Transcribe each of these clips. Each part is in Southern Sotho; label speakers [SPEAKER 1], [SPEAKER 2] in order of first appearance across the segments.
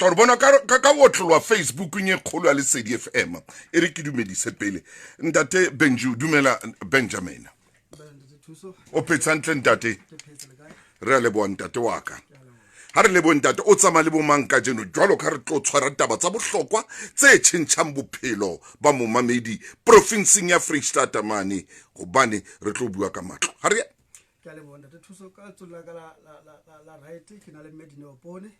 [SPEAKER 1] Tla re bona ka otloloa Facebookong e kgolo ya Lesedi FM. E re ke dumedise pele ntate Benju. Dumela Benjamin, o phetse hantle ntate? Re a leboha ntate wa ka. Ha re lebohe ntate. O tsamaya le bomang kajeno jwalo ka re tlo tshwara taba tsa bohlokwa tse tjhentjhang bophelo ba momamedi profinseng ya Freistata mane, hobane re tlo bua ka matlo? Ha re
[SPEAKER 2] Ke a leboha, ntate Thuso. Ka tsolla ka la right ke na le mme Dineo Pone.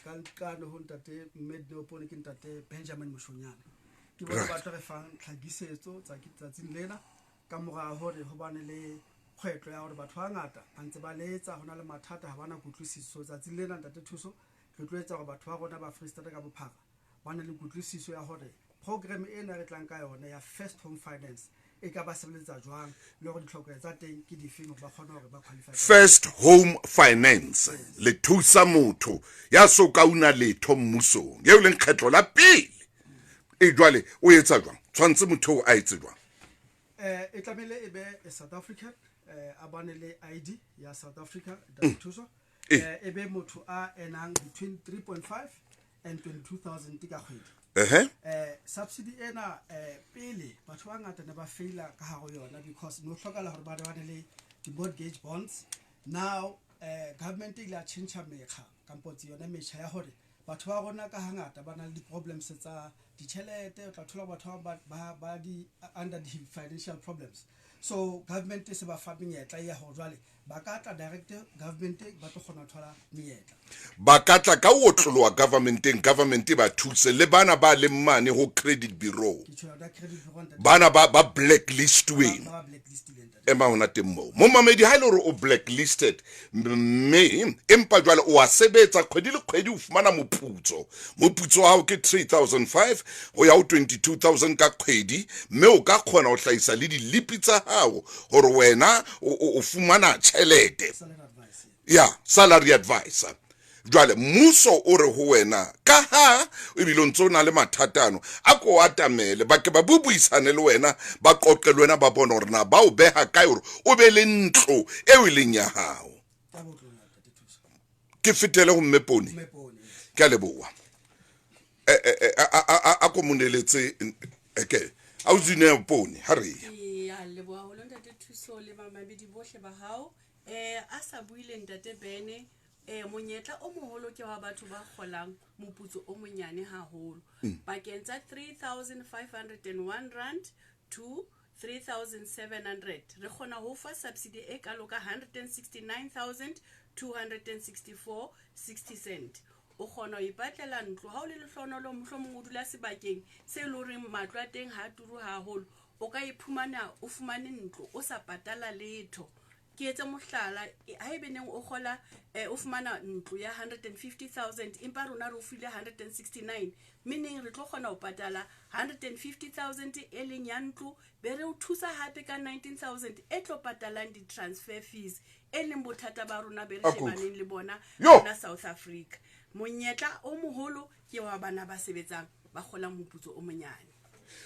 [SPEAKER 2] Ka nqane ho ntate mme Dineo Pone ke ntate Benjamin Moshonyane. Ke bona ba tlo re fang tlhakisetso tsatsing lena ka mora hore ho bane le kgwetlo ya hore batho ba ngata ba ntse ba letsa ho na le mathata, ha bana kutlwisiso. Tsatsing lena, ntate Thuso, re tlo etsa hore batho ba rona ba Freistata ka bophara ba ne le kutlwisiso ya hore program ena re tlang ka yona ya First Home Finance e ka ba sebeletsa jwang le hore ditlhoko tsa teng ke difeng hore ba kgone hore ba qualify.
[SPEAKER 1] First Home Finance le thusa motho ya so ka una letho mmusong eo leng kgetlo la pele. E jwale o etsa jwang? Tshwanetse motho o a etse jwang?
[SPEAKER 2] E tlamehile e be a South African, a bane le ID ya South Africa, ntate Thuso. E be motho a enang between 3.5 and 22,000 ka kgwedi. Subsidy ena, pele batho ba ngata ne ba faila ka hare ho yona because no hlokahala hore ba bane le di-mortgage bonds. Now government e ile ya tjhentjha mekga kampo yona metjha ya hore batho ba rona ka hangata ba na le di-problems tsa ditjhelete. O tla thola batho ba di under di-financial problems, so government e se ba fa menyetla ya hore jwale ba ka tla direct government, ba tlo kgona ho thola menyetla.
[SPEAKER 1] Ba ka tla ka otloloha governmenteng, government e ba thuse. Le bana ba leng mane ho credit bureau,
[SPEAKER 2] Ke tjho yona credit bureau, ntate.
[SPEAKER 1] bana ba blacklistiweng.
[SPEAKER 2] Ba blacklistileng, ntate.
[SPEAKER 1] Ema hona teng moo, momamedi. Ha e le hore o blacklisted, mme empa jwale o a sebetsa kgwedi le kgwedi, o fumana moputso, moputso wa hao ke 3005 ho ya ho 22,000 ka kgwedi, mme o ka kgona ho hlahisa le dilipi tsa hao hore wena o fumana tjhelete
[SPEAKER 2] Salary advice, yeah.
[SPEAKER 1] Ya salary advisor. Jwale mmuso o re ho wena, ka ha ebile o ntse o na le mathatano a ko atamele, ba ke ba bubuisane le wena, ba qoqe le wena, ba bone hore na ba o beha kae hore o be le ntlo eo e leng ya hao.
[SPEAKER 2] Ka botlolo, ntate Thuso.
[SPEAKER 1] Ke fetele ho mme Pone.
[SPEAKER 2] Mme Pone, yes.
[SPEAKER 1] Ke a leboha. A ko moneletse eke ausi Pone ha re ya.
[SPEAKER 3] Ya leboha haholo, ntate Thuso, le bamamedi bohle ba hao. A sa buile ntate Bene, monyetla o moholo ke wa batho ba kgolang moputso o monyane haholo, pakeng tsa 3501 rand to 3700. Re kgona ho fa subsidy e kalo ka 169 264 60 cent. O kgona ho ipatlela ntlo ha o le lehlonolo. Mohlomong o dula sebakeng se e le horeng matlo a teng ha a turu haholo, o ka iphumana o fumane ntlo o sa patala letho. Ke etse mohlala, ha ebe neng o kgola o fumana ntlo ya 150 000, empa rona re o file 169, meaning re tlo kgona ho patala 150 000 e leng ya ntlo, be re o thusa hape ka 19 000 e tlo patalang di-transfer fees, e leng bothata ba rona be re
[SPEAKER 1] Akuk.
[SPEAKER 3] shebaneng le bona
[SPEAKER 1] Yo.
[SPEAKER 3] mona South Africa. Monyetla o moholo ke wa bana ba sebetsang, ba kgolang moputso o monyane.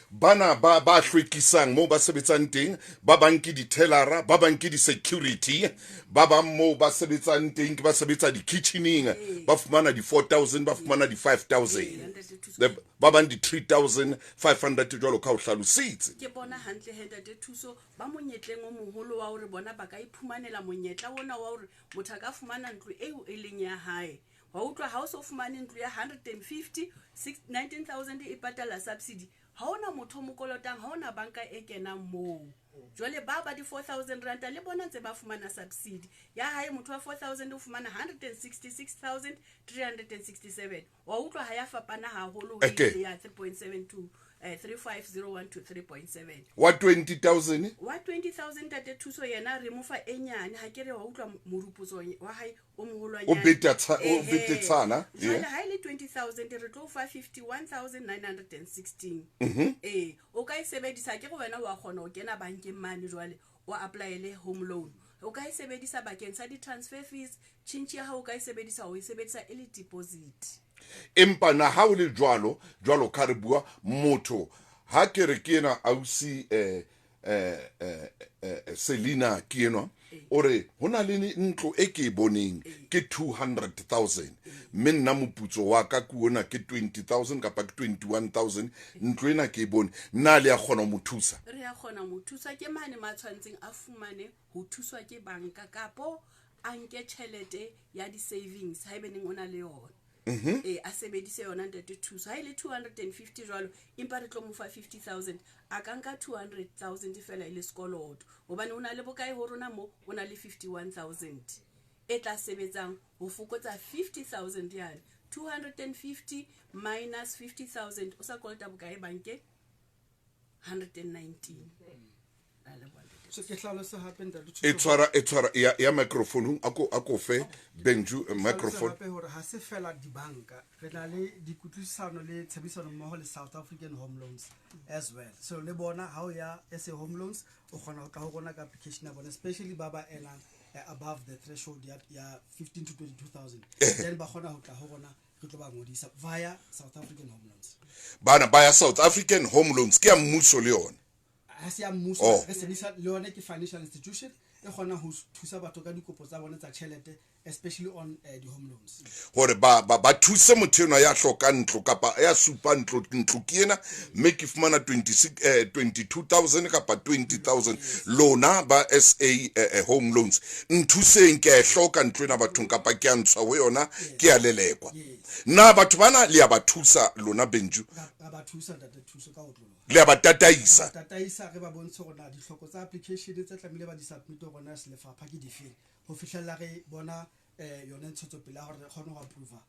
[SPEAKER 1] Bana ba hlwekisang moo ba sebetsang teng, ba bang ke di-tellara, ba bang ke di-security, ba bang moo ba sebetsang teng ke ba sebetsa di-kitchening, ba fumana di-4000, ba fumana di-5000,
[SPEAKER 3] Ntate Thuso.
[SPEAKER 1] Ba bang di-3500 jwalo ka o hlalositse.
[SPEAKER 3] Ke bona hantle he, ntate Thuso, ba monyetleng o moholo wa hore bona ba ka iphumanela monyetla ona wa hore motho a ka fumana ntlo eo e leng ya hae. Wa utlwa, ha o so fumane ntlo ya 150 19 000 e patala subsidy, ha ona motho o mo kolotang, ha ona banka e kenang moo. Jwale ba di-4000 ranta le bona ntse ba fumana subsidy ya hae. Motho wa 4000 o fumana 166 367. Wa utlwa, ha ya fapana haholo ho ile ya 3.72, 3501 to 3.7.
[SPEAKER 1] Wa 20 000?
[SPEAKER 3] Wa 20 000, tate Thuso, yena re mo fa e nyane. Ha ke re wa utlwa, moruputso wa hae o moholwanyane.
[SPEAKER 1] O betetshana.
[SPEAKER 3] Jwale ha e le 20 000, re tlo fa 51 916. Ee, o ka e sebedisa. Ke go wena wa kgona ho kena bankeng mane jwale o applyele home loan. O ka e sebedisa bakeng sa di-transfer fees. Tjhintjhi ya hao o ka e sebedisa ho e sebedisa e le deposit.
[SPEAKER 1] Empa na ha o le jwalo jwalo ka re bua motho, ha ke re ke ena ausi Selina ke enwa. O re ho na le ntlo e ke e boneng ke 200,000, mme nna moputso wa ka ke ona, ke 20,000 kapa ke 21,000. Ntlo ena ke e bone, nna le ya kgona ho mo thusa?
[SPEAKER 3] Re ya kgona ho mo thusa. Ke mane ma tshwanetseng a fumane ho thuswa ke banka, kapo a nke tjhelete ya di-savings ha ebe neng o na le yona. Ee, a sebedise yona, ntate Thuso. Ha e le 250 jwalo, empa re tlo mo fa 50,000, a ka nka 200,000 fela e le sekoloto, hobane o na le bokae ho rona mo? O na le 51,000 e tla sebetsang ho fokotsa 50,000 yane. 250 minus 50,000, o sa kolota bokae bankeng? 119. A leboha, ntate.
[SPEAKER 2] So ke hlalose hape, ntate Thuso,
[SPEAKER 1] E tshwara, e tshwara ya microphone. A ko fe Benju microphone.
[SPEAKER 2] Hape hore ha se fela dibanka, re na le dikutlwisisano le tshebedisano mmoho le South African Home Loans as well. So le bona ha o ya SA Home Loans, o kgona ho tla ho rona ka application ya bona, especially ba ba earnang above the threshold ya 15 to 22,000. Then ba kgona ho tla ho rona, re tlo ba ngodisa via South African Home Loans.
[SPEAKER 1] Bana ba ya South African Home Loans ke ya mmuso le yona?
[SPEAKER 2] Ha se ya mmuso.
[SPEAKER 1] Oh.
[SPEAKER 2] Re sebedisa le yone, ke financial institution e kgona ho thusa batho ka dikopo tsa bona tsa tjhelete, especially on di-home loans.
[SPEAKER 1] Hore ba thuse motho enwa ya hlokang ntlo kapa ya supang ntlo ke ena, mme ke fumana 26 22,000 kapa 20,000, lona ba SA Home Loans, nthuseng, ke a e hloka ntlo ena bathong, kapa ke a ntshwa ho yona, ke a lelekwa. Na batho bana le ya ba thusa lona, Benju?
[SPEAKER 2] Ra ba thusa, ntate Thuso, ka ho tloloha.
[SPEAKER 1] Le ya ba tataisa?
[SPEAKER 2] Tataisa, re ba bontshe hore na ditlhoko tsa application tse tlamehile ba di submit ho rona se lefapha ke difeng, ho fihlella re bona yone ntshetsopele ya hore re kgone ho approva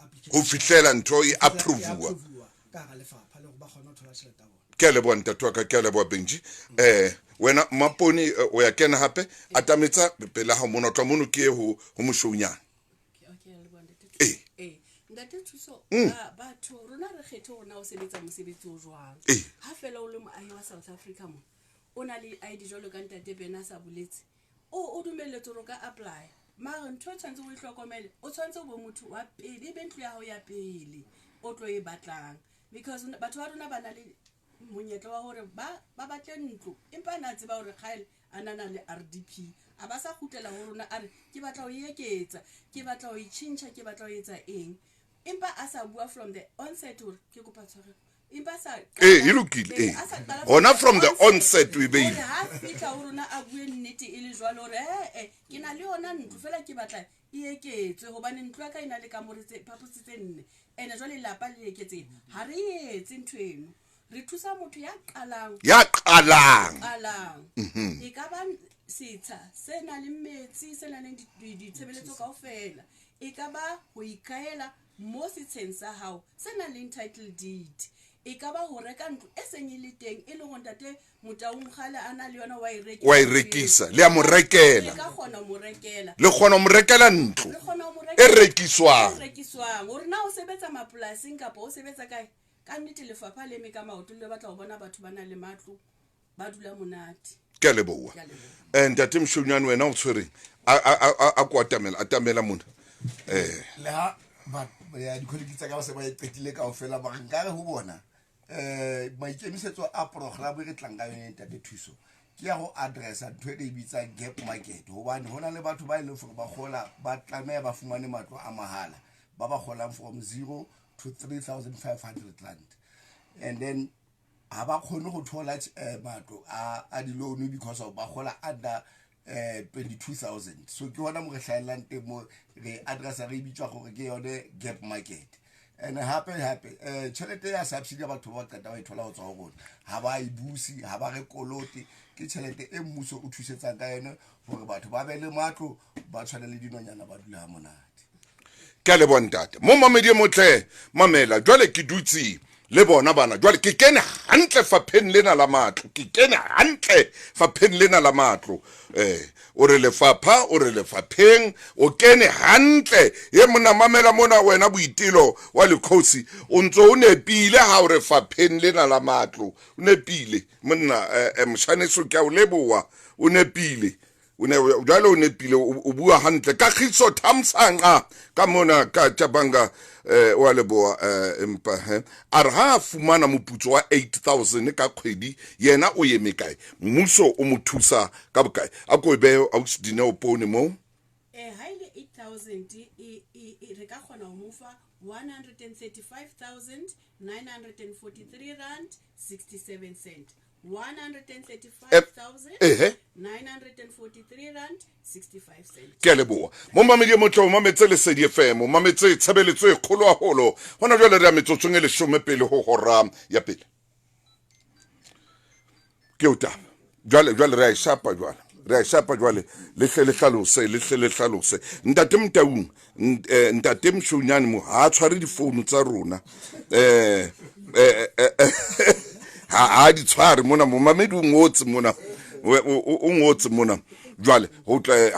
[SPEAKER 2] application.
[SPEAKER 1] Ho fihlela ntho e
[SPEAKER 2] e
[SPEAKER 1] approvuwa.
[SPEAKER 2] Approvuwa ka hara lefapha, le hore ba kgone ho thola tjhelete ya bona.
[SPEAKER 1] Ke a leboha, ntate wa ka, ke a leboha, Benji. Wena Mapone, o ya kena hape, atametsa pela hao mona, o tloha mono ke ye ho moshounyana.
[SPEAKER 3] Okay, a leboha, ntate.
[SPEAKER 1] Ee.
[SPEAKER 3] Ee, ntate Thuso, batho rona re kgethe hore na o sebetsa mosebetsi o jwang. Ha fela o le moahi wa South Africa mo, o na le ID jwalo ka ntate Bena a sa boletse, o dumelletswe hore o ka apply. Mare ntho e tshwanetse o e hlokomele, o tshwanetse o be motho wa pele, e be ntlo ya hao ya pele o tlo e batlang, because batho ba rona ba na le monyetla wa hore ba batle ntlo, empa a na tseba hore kgale a na le RDP, a ba sa kgutlela ho rona a re ke batla ho e eketsa, ke batla ho e tjhentjha, ke batla ho etsa eng, empa a sa bua from the onset hore ke kopa tshwarelo, empa a sa
[SPEAKER 1] Ee, e lokile, ee.
[SPEAKER 3] A sa qala.
[SPEAKER 1] Hona from the onset o e beile.
[SPEAKER 3] Hore ha fihla ho rona a bue nnete e le jwalo hore ee, ke na le yona ntlo, fela ke batla e eketswe hobane ntlo ya ka e na le kamore tse phaposi tse nne, ene jwale lelapa le eketsehile. Ha re etse ntho eno, re thusa motho ya qalang.
[SPEAKER 1] Ya qalang.
[SPEAKER 3] Qalang, e ka ba setsha se nang le metsi, se nang le ditshebeletso kaofela, e ka ba ho ikaela mo setsheng sa hao se nang le title deed, e ka ba ho reka ntlo e seng e le teng, e le gore ntate Motaung kgale a na le yona, wa e rekisa.
[SPEAKER 1] Wa e rekisa, le a mo rekela.
[SPEAKER 3] Re ka kgona ho mo rekela.
[SPEAKER 1] Le kgona ho mo rekela ntlo
[SPEAKER 3] Re kgona ho mo
[SPEAKER 1] e
[SPEAKER 3] rekela
[SPEAKER 1] rekiswang.
[SPEAKER 3] E rekiswang, hore na o sebetsa mapolasing kapa o sebetsa kae, ka nnete lefapha le eme ka maoto, le batla ho bona batho ba nang le matlo ba dula monate.
[SPEAKER 1] Ke a leboha.
[SPEAKER 3] Ke a leboha.
[SPEAKER 1] Ntate Moshonyane, wena o tshwereng, a ko atamela mona.
[SPEAKER 4] Le ha ya di-colleague tsa ka ba se ba e qetile kaofela, mare nkare ho bona maikemisetso a program e re tlang ka yone, ntate Thuso, ke ya go addressa ntho e re e bitsang gap market, hobane ho na le batho ba e leng gore ba gola, ba tlameha ba fumane matlo a mahala, ba golang from 0 to 3500 rand, and then ha ba kgone go thola matlo a di-loan because of ba gola under 22,000. So ke hona mo re hlahellang teng, mo re addressa, re bitswa gore ke yone gap market. And hape hape tjhelete ya subsidy ya batho ba ba qeta ba e thola ho tswa ho rona, ha ba e buse, ha ba re kolote. Ke tjhelete e mmuso o thusetsang ka yone hore batho ba be le matlo, ba tshwane le dinonyana, ba dule ha monate.
[SPEAKER 1] Ke a leboha, ntate. Mo mamedi e motle, mamela jwale, ke dutse le bona bana jwale, ke kene hantle fapheng lena la matlo, ke kene hantle fapheng lena la matlo. O re lefapha, o re lefapheng, o kene hantle ye mona. Mamela mona, wena Boitelo wa lekgosi, o ntso o nepile ha o re fapheng lena la matlo, o nepile monna. Moshaneso, ke a o leboha, o nepile. O ne jwale o nepile, o bua hantle. Kagiso Thamsanqa ka mona ka Tjabanga, wa leboha, empa he a re ha a fumana moputso wa 8000 ka kgwedi, yena o eme kae? Mmuso o mo thusa ka bokae? A ko e behe ausi Dineo poone moo.
[SPEAKER 3] Ha e le 8000 re ka kgona ho mo fa 135 943 rand 67 cent. 135 943 rand 65 cent.
[SPEAKER 1] Ke a leboha, momamedi e motle. O mametse Lesedi FM, o mametse tshebeletso e kgolo haholo. Hona jwale re ya metsotsong e 10 pele ho hora ya pele. Ke o taba jwale, jwale re a e shapa, jwale re a e shapa. Jwale le hle le hlalose, le hle le hlalose, ntate Motaung. Ntate Mshonyane mo ha a tshware difounu tsa rona, ha di tshware mona. Momamedi o ngotse mona, o ngotse mona. Jwale ho tla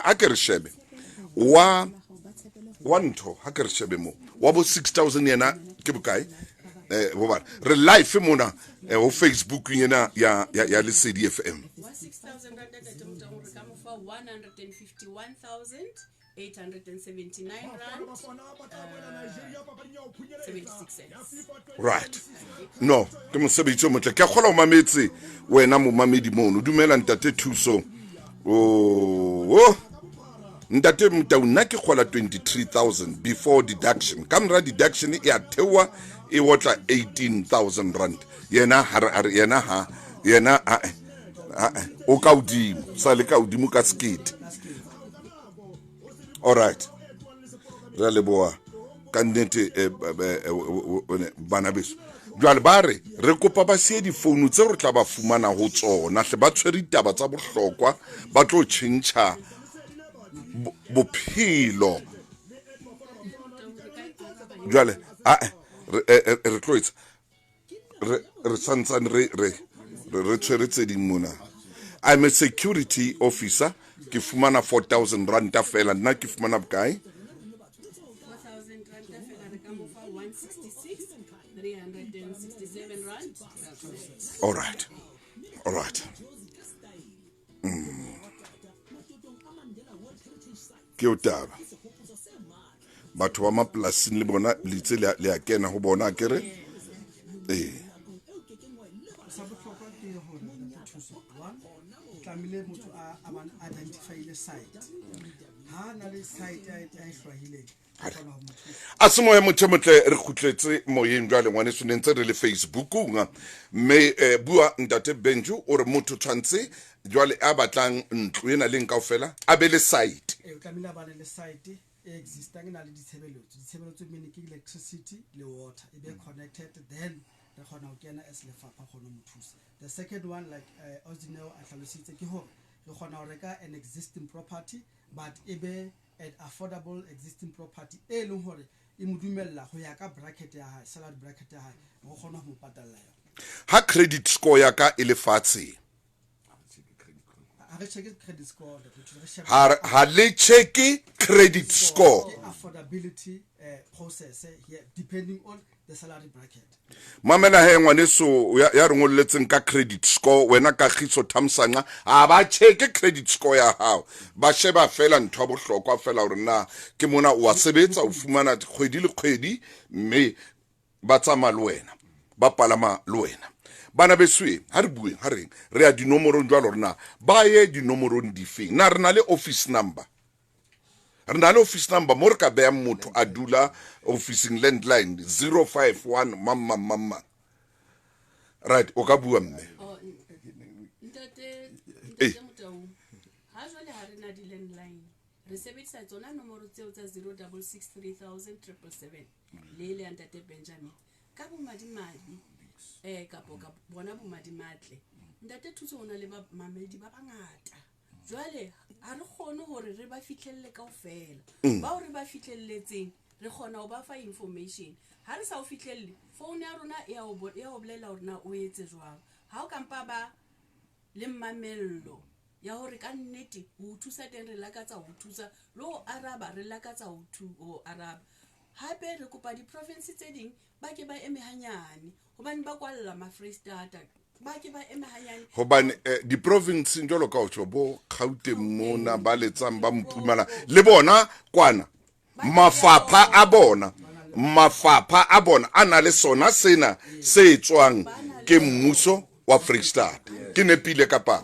[SPEAKER 1] ha ke re shebe wa ntho, ha ke re shebe mo wa bo 6000, yena ke bokae? Hobane re live mona ho Facebook yena ya Lesedi FM.
[SPEAKER 3] Wa 6000 rand, ntate Motaung, re ka mo fa 151 879 rand 76 cents.
[SPEAKER 1] Right, no, ke mosebetsi o motle. Ke a kgola o mametse wena momamedi mono. Dumela ntate Thuso. O ntate Motau, nna ke kgola 23 000 before deduction. Ka mora deduction e a theoha, e otla 18 000 rand. Yena ha re yena ha yena o ka hodimo, sa le ka hodimo ka sekete. Alright, re a leboha ka nnete. Bana beso, jwale ba re re kopa ba siye difounu tseo re tla ba fumana ho tsona hle. Ba tshwere ditaba tsa bohlokwa, ba tlo tjhentjha bophelo. Jwale ae re tlo etsa re santsane re tshwere tse ding mona. I'm a security officer, ke fumana 4000 ranta fela. Nna ke fumana bokae?
[SPEAKER 3] 4000 rand fela, re ka mo fa 166 367 rand 12 cents.
[SPEAKER 1] All right. Ke o taba batho ba mapolasing le bona le itse le a kena ho bona akere, ee.
[SPEAKER 2] Sa bohlokwa ke hore, ntate Thuso, one, tlamehile motho a bane identifyile site. Ha a na le site a e hlwahileng, o kgona ho mo thusa.
[SPEAKER 1] A se moya motho e motle. Re kgutletse moyeng jwale, ngwaneso. Ne ntse re le Facebookong mme bua ntate Benjo. O re motho tshwantse jwale a batlang ntlo ena leng kaofela a be le site.
[SPEAKER 2] Ee, o tlamehile a bane le site e existang, e na le ditshebeletso. Ditshebeletso meaning ke electricity le water, e be connected, then re kgona ho kena as lefapha, kgone ho mo thusa. The second one, like Osdineo a hlalositse, ke hore re kgona ho reka an existing property, but e be an affordable existing property e leng hore e mo dumella ho ya ka bracket ya hae, salary bracket ya hae, re kgona ho mo patalla yona.
[SPEAKER 1] Ha credit score ya ka e le fatshe?
[SPEAKER 2] Ha re check credit score, re sheba
[SPEAKER 1] Ha le checke credit score?
[SPEAKER 2] Ke affordability process here, depending on the salary bracket.
[SPEAKER 1] Mamela he, ngwaneso ya re ngolletseng ka credit score, wena Kagiso Thamsanqa, ha ba checke credit score ya hao. Ba sheba fela ntho ya bohlokwa fela hore na ke mona o a sebetsa, o fumana kgwedi le kgwedi, mme ba tsamaya le wena, ba palama le wena. Bana besoe, ha re bueng, ha reng re ya dinomorong jwalo, hore na ba ye dinomorong difeng. Na re na le office number? Re na le office number mo re ka behang motho a dula officing? Landline 051 mang mang mang mang. Right, o ka bua, mme.
[SPEAKER 3] Oh, ntate.
[SPEAKER 1] Eh.
[SPEAKER 3] Ntate Motaung, ha jwale ha re na di-landline, re sebedisa tsona nomoro tseo tsa 066 3000 777 le ya ntate Benjamin. Ka bomadimabe kapo ka bona bomadimatle, ntate Thuso, o na le bamamedi ba bangata. Jwale ha re kgone hore re ba fihlelle kaofela. Bao re ba fihlelletseng, re kgona ho ba fa information. Ha re sa o fihlelle, phone ya rona e ya o bolela hore na o etse jwang. Ha o kampa ba le mamello ya hore ka nnete ho o thusa teng, re lakatsa ho thusa le ho araba, re lakatsa ho araba. Hape re kopa di-province tse ding ba ke ba eme hanyane, hobane ba kwalla Mafreistata. Ba ke ba eme hanyane.
[SPEAKER 1] Hobane diprovinseng jwalo ka o tjho bo Gauteng mona ba letsang ba Mpumalanga le bona kwana mafapha a bona mafapha a bona a na le sona sena se etswang ke mmuso wa Freistata. Ke nepile kapa?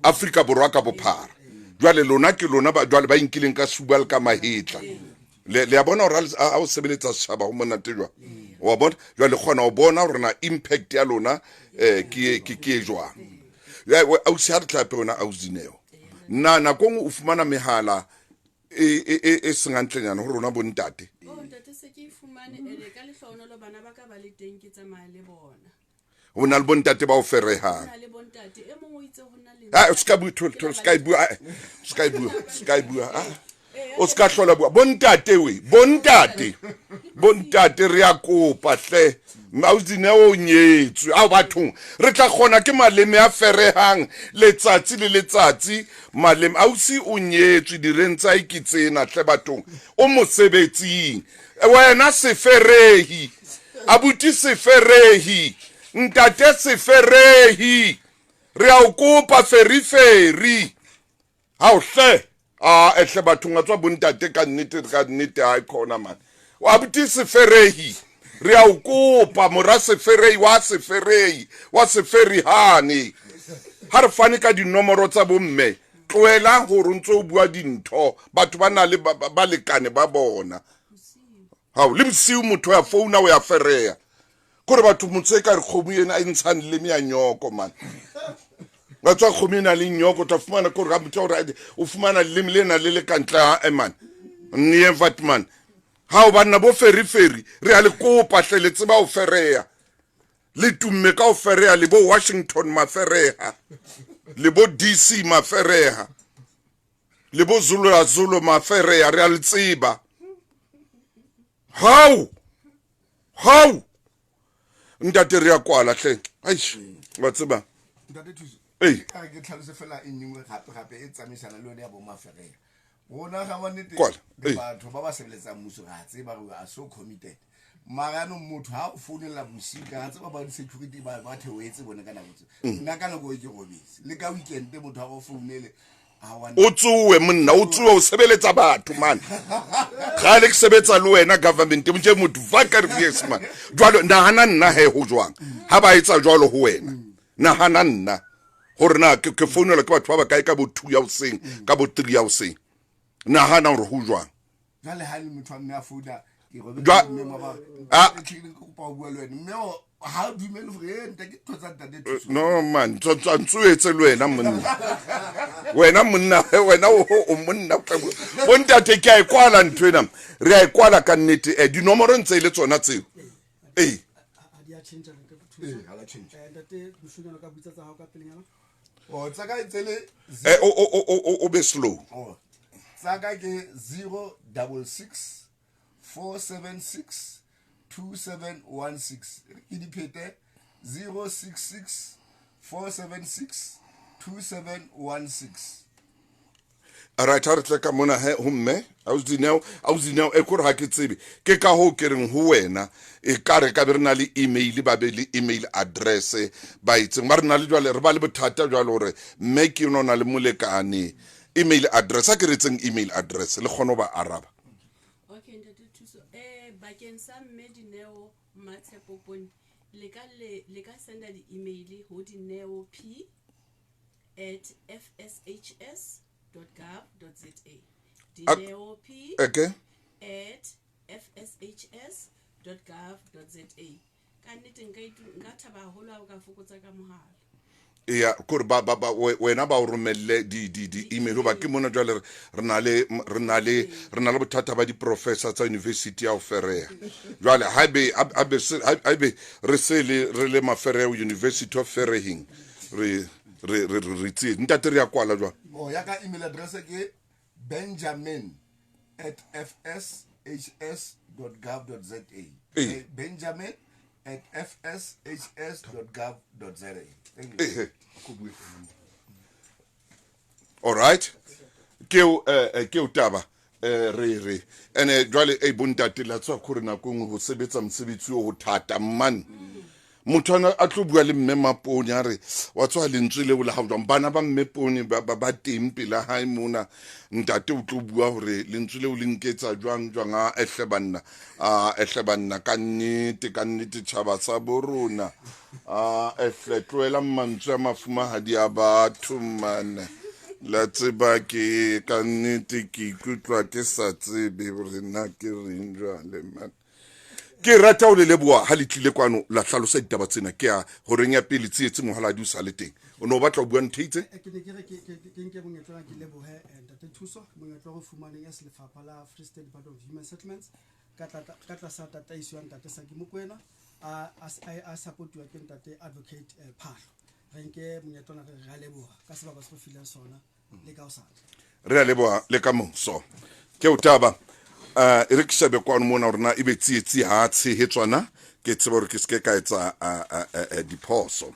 [SPEAKER 1] Afrika Borwa ka bophara. Jwale lona ke lona ba jwale ba inkileng ka suba le ka mahetla. Le le a bona hore ha o sebeletsa setjhaba ho monate jwang. Wa bona? Jwale kgona ho bona hore na impact ya lona ke ke ke jwang. Ausi ha re tla hape wena ausi Dineo. Na nako nngwe o fumana mehala e seng hantlenyana ho rona bontate?
[SPEAKER 3] Oh ntate, se ke e fumane ene ka lehlohonolo bana ba ka ba le teng, ke tsamaya le bona.
[SPEAKER 1] Ho na le bontate ba o ferehang.
[SPEAKER 3] Ho na le bontate, e mong o itse ho nna le
[SPEAKER 1] Ah, se ka bua, thole, thole, se ka e bua, ah, se ka e bua, se ka e bua, ah. O se ka hlola bua. Bontate we, bontate. Bontate re a kopa hle. Ausi Dineo o nyetswe. Ao bathong, re tla kgona ke maleme a ferehang letsatsi le letsatsi. Maleme, ausi o nyetswe, direng tsa hae ke tsena hle bathong. O mosebetsing. Wena seferehi, abuti seferehi, ntate seferehi, re a o kopa feriferi. Hao hle, a ehle bathong a tswa bontate ka nnete, ka nnete ha khona man. Abuti seferehi, re a o kopa mora seferehi wa seferehi wa seferihane. Ha re fane ka dinomoro tsa bomme, tlohela hore o ntso o bua dintho, batho ba na le balekane ba bona. Hao le bosiu motho ya founa o ya fereya. Kore batho motse ka re kgomo ena e ntshang leleme ya nyoko man. Ba tswa kgomo ena le nyoko tla fumana kore ha motho hore o fumana leleme lena le le ka ntle ha e man. Nee vat man. Hao banna bo feriferi re a le kopa hle le tseba ho fereya. Le tumme ka ho fereha le bo Washington mafereha. Le bo DC mafereha. Le bo Zulu ya Zulu mafereha re a le tseba. Hao! Hao! Ntate re ya kwala hle. Aish, wa tseba.
[SPEAKER 4] Ntate Thuso.
[SPEAKER 1] Ei.
[SPEAKER 4] Ka ke tlhalose fela e nngwe gape gape e tsamaisana le yone ya bo mafereha. Rona ga ba nnete
[SPEAKER 1] Kwala.
[SPEAKER 4] re batho ba ba sebeletsang mmuso re a tseba re are so committed. Mara yaanong motho ha o founela bosiu ka tseba ba di-security ba ba theohetse bone ka nako tse. Nna ka nako e ke robetse. Le ka weekend motho ha o founele ha wa
[SPEAKER 1] O tsowe monna, o tsowe o sebeletsa batho man. Kgale ke sebetsa le wena government motje motho va ka re yes man. Jwalo nahana nna he ho jwang. Ha ba etsa jwalo ho wena. Nahana nna hore na ke founelwa ke batho ba bakae ka bo 2 ya hoseng, ka bo 3 ya hoseng. Nahana hore ho jwang.
[SPEAKER 4] Jwale ha le motho wa mme a founa, ke robetse mme mo ba, ke kopa ho bua le wena. Mme o ha o dumele hore e ntate ke ntho tsa ntate Thuso.
[SPEAKER 1] No man, ntso etse le wena monna. Wena monna, wena o monna. Bo ntate ke a e kwala ntho ena. Re a e kwala ka nnete. Dinomoro ntse e le tsona tseo. Ee.
[SPEAKER 2] Ha di a change ntate Thuso.
[SPEAKER 4] Ee, ha la change.
[SPEAKER 2] Ntate Moshonyana ka butsa tsa hao ka pelenyana.
[SPEAKER 4] Oh, tsa ka ntse le
[SPEAKER 1] O be slow.
[SPEAKER 4] Oh, tsa ka ke zero double six four seven six two seven one six. Ke di phete 066 476 2716.
[SPEAKER 1] Right, ha re tle ka mona he ho mme ausi Dineo, ausi Dineo e kore ha ke tsebe ke ka hoo ke reng ho wena e ka re ka be re na le email, ba be le email address ba itseng ba re na le jwale re ba le bothata jwale hore mme ke yona o na le molekane email address a ke re etseng email address le kgone ho ba araba.
[SPEAKER 3] Okay ntate Thuso, bakeng sa mme Dineo Mmatshepo Poni le ka le le ka senda di email ho Dineo P at fshs dot gov dot za. Dineo P
[SPEAKER 1] Okay.
[SPEAKER 3] at fshs dot gov dot za. Ka nnete nka thaba haholo ha o ka fokotsa ka mohala.
[SPEAKER 1] Eya, kore ba, ba, ba, wena ba o romelle di, di, di email hoba ke mona jwale re na le, re na le, re na le bothata ba di-professor tsa university ya ho fereha. Jwale haebe, haebe se, haebe re se le, re le Mafereo University of Ferehing, re, re, re, re, re tsie. Ntate re ya kwala jwale.
[SPEAKER 4] Oh, ya ka email address ke benjamin at fshs dot gov dot za.
[SPEAKER 1] Ee.
[SPEAKER 4] Benjamin at fshs dot gov dot za. Thank you.
[SPEAKER 1] Ehe. All right. Ke o, ke o taba. Re, re. Ene jwale, e bontate la tswa khore nako nngwe ho sebetsa mosebetsi o ho thata man. Motho ana a tlo bua le mme Mapone a re wa tswa lentswe leo la hao jwang, bana ba mme Pone ba teng pela hae mona, ntate o tlo bua hore lentswe leo le nketsa jwang jwang. A ehle banna, a ehle banna, ka nnete, ka nnete tjhaba sa bo rona, a ehle tlohelang mantswe a mafumahadi a batho mane. La tseba ke ka nnete ke ikutlwa ke sa tsebe hore na ke reng jwale man. Ke rata ho le leboha ha le tlile kwano la hlalosa ditaba tsena. Ke a horeng ya pele Tsietsi Mohaladi o sa le teng, o ne o batla ho bua ntho e itseng?
[SPEAKER 2] Ke ne ke re ke nke monyetla ona ke lebohe ntate Thuso, monyetla o re fumaneng as lefapha la Free State Department of Human Settlements ka tlasa tataiso ya ntate Saki Mokoena, a supportiwa ke ntate Advocate Phahlo. Re nke monyetla ona re re a leboha ka sebaka se re fileng sona le ka hosane.
[SPEAKER 1] Re a leboha le ka moso. Ke o taba e re ke shebe kwano mona hore na ebe Tsietsi ha tshehetswana, ke tseba hore ke se ke ka etsa diphoso.